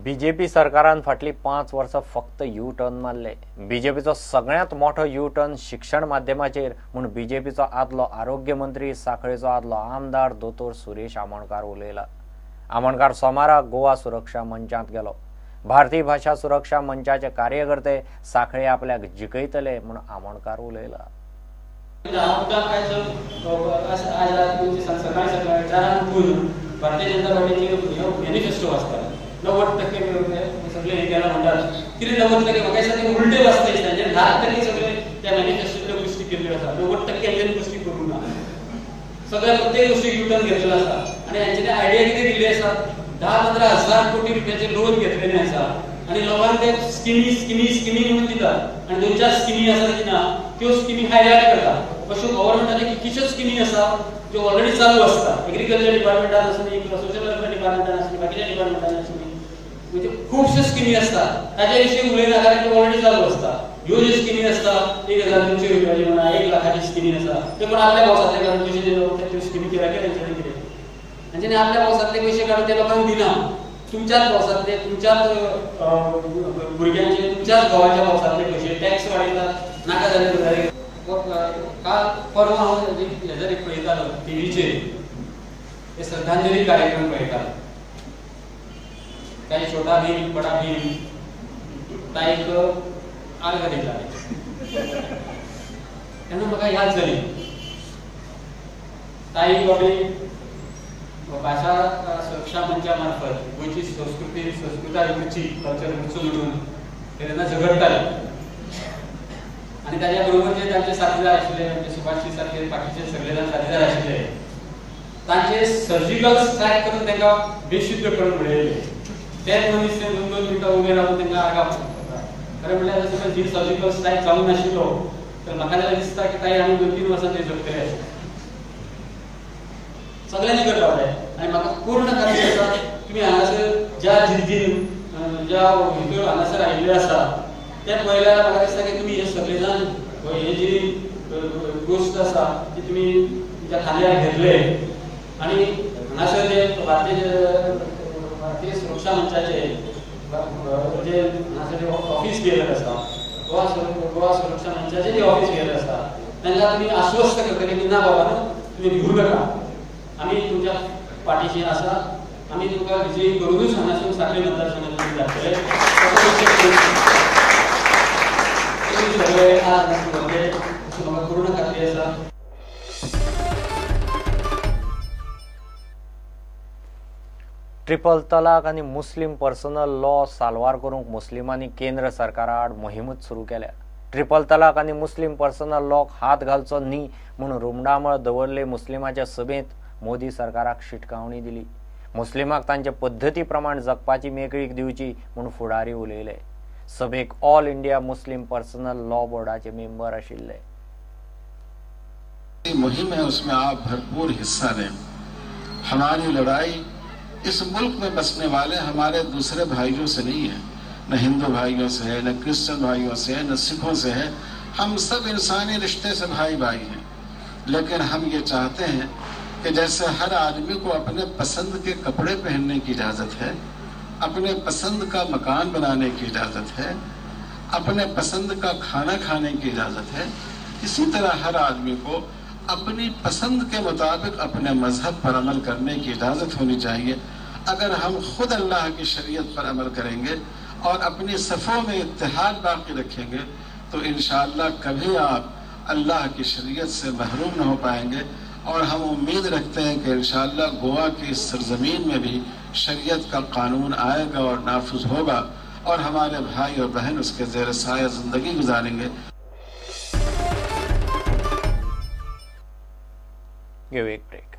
BJP सरकारान फाटली 5 वर्सां फक्त यू टर्न मारले। बीजेपीचो सगळ्यांत मोठो यू टर्न शिक्षण माध्यमाचेर म्हूण बीजेपीचो आदलो आरोग्य मंत्री सांखळेचो आदलो आमदार दोतोर सुरेश आमोणकार उलयला। आमोणकार सोमारा गोवा सुरक्षा मंचांत गेलो। भारतीय भाशा सुरक्षा मंचाचे कार्यकर्ते सांखळे आपल्याक जिखयतले म्हूण आमोणकार उलयला। भारतीय जनता पार्टीची मॅनिफेस्टो वाचता 90% सगळे हे केला म्हणटात कितें 90% म्हाका दिसता ते उलटे वाचता दिसता, म्हणजे 10% सगळे त्या मॅनिफेस्टोतल्यो गोश्टी केल्ल्यो आसा, 90% हेंच्यांनी गोश्टी करूंक ना, सगळ्या प्रत्येक गोश्टीक युटर्न घेतलेलो आसा। आनी हेंच्यांनी आयडिया कितें दिल्ली आसा, 10-15 हजार कोटी रुपयाचे लोन घेतलेले आसा आनी लोकांक ते स्किमी स्किमी स्किमी म्हणून दितात आनी 2-4 स्किमी आसा ती ना त्यो स्किमी हायलायट करता। अश्यो गव्हर्मेंटाच्यो कितल्योश्योच स्किमी आसा ज्यो ऑलरेडी चालू आसता, एग्रीकल्चर डिपार्टमेंटान आसूं, सोशल वेलफेअर डिपार्टमेंटान आसूं, बाकीच्या डिपार्टमेंटान आसूं, म्हणजे खुबश्यो स्किमी आसता ताच्या विशीं उलयना कारण त्यो ऑलरेडी चालू आसता। ह्यो ज्यो स्किमी आसता 1200 रुपयाची म्हणा 1 लाखाची स्किमी आसा, ते पण आपल्या बोल्सांतले काडून पयशे त्यो स्किमी केल्या तेंच्यांनी कितें तेंच्यांनी आपल्या बोल्सांतले पयशे काडून ते लोकांक दिना, तुमच्याच बोल्सांतले तुमच्याच भुरग्यांचे तुमच्याच घोवाच्या बोल्सांतले पयशे टॅक्स वाडयतात नाका जाल्ले गजाली। काल परवा हांव हेजेर पळयतालो टीव्हीचेर हे श्रद्धांजली कार्यक्रम पळयतालो, काही छोटा भीम बडा भीम ताईक आर्ग दिताले तेन्ना म्हाका याद जाली ताई बाबी भाशा सुरक्षा मंचा मार्फत गोंयची संस्कृती संस्कृताय उरची कल्चर उरचो म्हणून ते तेन्ना झगडटाले आनी ताच्या बरोबर जे तांचे साथीदार आशिल्ले आमचे सुभाषी सारखे बाकीचे सगळे जाण साथीदार आशिल्ले तांचे सर्जिकल स्ट्रायक करून तांकां बेशुद्ध करून उडयले। तेच मनीस ते 2-2 मिनटां उबे रावन तांकां आर्गां करता। खरें म्हणल्यार जर जी सर्जिकल स्ट्रायक जावंक नाशिल्लो तर म्हाका जाल्यार दिसता की ताई आनी 2-3 वर्सां ते जगतले आशिल्ले। सगळ्यांनी करपाक जाय आनी म्हाका पूर्ण खात्री आसा तुमी हांगासर ज्या जिद्दीन ज्या भितर हांगासर आयिल्ले आसा ते पळयल्यार म्हाका दिसता की तुमी हे सगळे जाण हे जी गोश्ट आसा ती तुमी तुमच्या खांद्यार घेतले आनी हांगासर जे भारतीय सुरक्षा मंचाचे जे हांगासर जे ऑफिस बियरर आसा गोवा सुरक्षा मंचाचे जे ऑफिस बियरर आसा तांकां तुमी आश्वस्त करतले की ना बाबा न्हू तुमी भिवू नाका, आमी तुमच्या पाठीशी आसा, आमी तुमकां विजयी करूनच हांगासून सांखळे मतदारसंघातून जातले। सगळे आज म्हाका पूर्ण खात्री आसा। ट्रिपल तलाक आनी मुस्लीम पर्सनल लॉ साल्वार करूंक मुस्लिमांनी केंद्र सरकारा आड मोहिमूच सुरू केल्या। ट्रिपल तलाक आनी मुस्लीम पर्सनल लॉक हात घालचो न्ही म्हूण रुमडामळ दवरले मुस्लिमाच्या सभेंत मोदी सरकाराक शिटकावणी दिली। मुस्लिमाक तांचे पद्दती प्रमाण जगपाची मेकळीक दिवची म्हूण फुडारी उलयले। सभेक all India Muslim personal law बोर्डाचे मेंबर आशिल्ले। मुहिम है उसमें आप भरपूर हिस्सा लें। हमारी लड़ाई इस मुल्क में बसने वाले हमारे दूसरे भाइयों से नहीं है, न हिंदू भाइयों से है, न क्रिश्चियन भाइयों से है, न सिखों से है। हम सब इंसानी रिश्ते से भाई भाई हैं, लेकिन हम ये चाहते हैं कि जैसे हर आदमी को अपने पसंद के कपड़े पहनने की इजाज़त है, अपने पसंद का मकान बनाने की इजाज़त है, अपने पसंद का खाना खाने की इजाज़त है, इसी तरह हर आदमी को अपनी पसंद के मुताबिक अपने मजहब पर अमल करने की इजाज़त होनी चाहिए। अगर हम खुद अल्लाह की शरीयत पर अमल करेंगे और अपनी सफ़ों में इत्तेहाद बाकी रखेंगे तो इंशाअल्लाह कभी आप अल्लाह की शरीयत से महरूम न हो पाएंगे। और हम उम्मीद रखते हैं कि इंशाअल्लाह गोवा की सरजमीन में भी शरीयत का कानून आएगा और नाफिज होगा और हमारे भाई और बहन उसके ज़ेर साया ज़िंदगी गुजारेंगे। Give a break.